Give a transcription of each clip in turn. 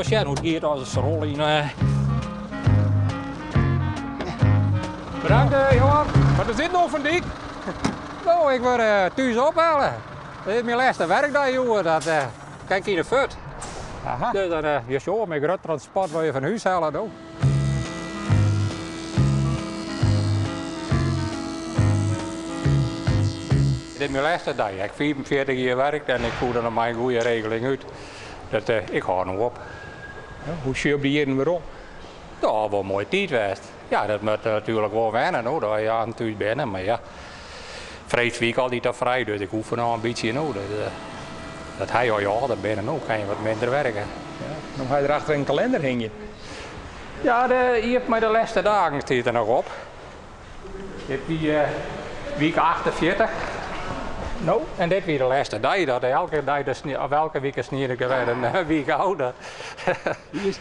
sjen hoe't it giet as in rol yn. Bedankt, Johan. Wat is dit no Van Dyk? No, ik wurd thús ophelle. Dit is myn lêste werkdei hjoed. Dat kin ik yn de fut. Aha. Dus dan, je sjogge mei grut transport wurd je fan hús helle no. Dit is myn lêste dei. Ik ha 45 jier werkt en ik koe der noch mei in goede regeling út. Dat, ik hâld no op. Hoe sjoch je op de jierren werom? Ja, wol in moaie tiid west. Ja, dat moat natuerlik wol wenne no, dat je aanst thús binne. Mar ja, freeds wie ik altyd al frij, dus ik oefen noch in bytsje no. Dus, dat hy al âlder binne no, kan je wat minder werke. Ja, no ha je der achter in kalinder hingjen. Ja, de, hier mei de lêste dagen stiet der noch op. Dit wie week 48. No? En dit wie de lêste dei. Dat elke dei, de of elke wike snied ik der wer in wike ôf.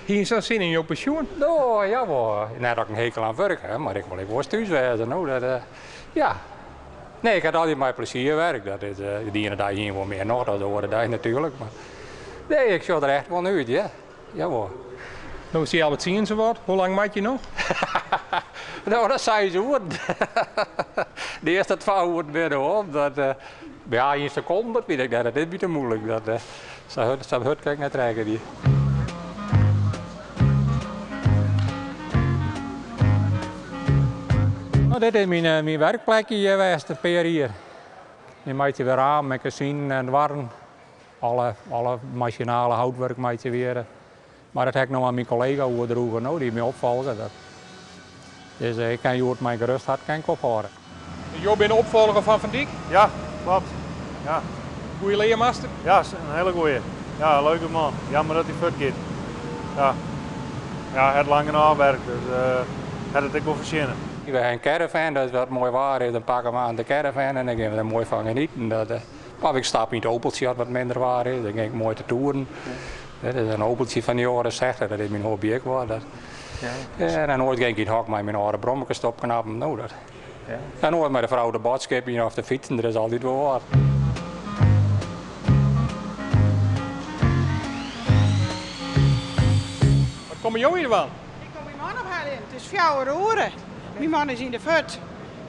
Hie sa'n sin yn jo pensjoen? No, jawol. Net dat ik in hekel oan wurk ha, mar ik wol ek wol ris thús wêze. No, dat, ja. Nee, ik ha altyd mei plezier werk. Dat is, de iene dei hie wol mear nocht dan de oare dei natuerlik. Mar nee, ik sjoch der echt wol út, ja. Jawol. No is it healwei tsienen sawat. Hoe lang moat je noch? No, dat 6 oeren. De earste 2 oeren binne om. Dat, ja, yn sekonden, dat wit ik net. Dat is my te moeilijk. Dat, sa hurd kin ik net rekkenje. No, dit is myn werkplekje hjir west, in pear jier. Hjir meitsje we ramen en kezinen en doarren. Alle masinale houtwurk meitsje we hjir. Mar dat ha ik no oan myn kollega oerdroegen, no, dy't my opfolge. Dat, dus ik kin hjoed mei gerust hart kin ik ophâlde. Jo binne opfolger fan Van Dyk? Ja, klopt. Ja. Goeie learmaster? Ja, in hiele goeie. Ja, in leuke man. Jammer dat hy fuort giet. Ja, ja hy hat lang genôch werkt, dus uh, hat it ek wol fertsjinne. We ha in caravan, dus as it moai waar is, dan pakke we aan de caravan en dan gean we der moai fan genieten. Dat, mar ik stap yn it Opeltsje as it wat minder waar is, dan gean ik moai te toeren. Dat is in Opeltsje fan de jaren 60, dat is myn hobby ek wol. Dat. Ja. En dan oait gean ik yn it hok mei myn âlde brommerkes opknappen. No, dat. Ja. En oait mei de frou de boadskipjen of de fytsen, der is altyd wol wat. Wat komme jo hjir dwaan? Ik kom myn man opheljen. It is 4 oere. Myn man is yn de fut.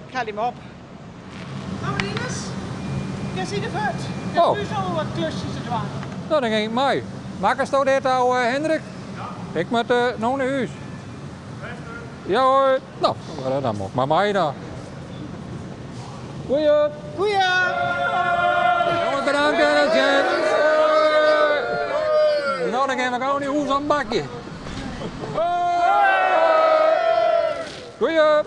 Ik helje him op. Kom Rinus, ik is yn de fut. Ik ha thús al wat klusjes te dwaan. No, dan gean ik mei. Makkesto dit al, Hendrik? Ja. Ik moat no nei hús. Ja, hoi. No, dan moat ik mar mei dan. Goeie. Goeie. No, bedankt, Jen. No, dan gean we gau nei hûs oan it bakje. Goeie.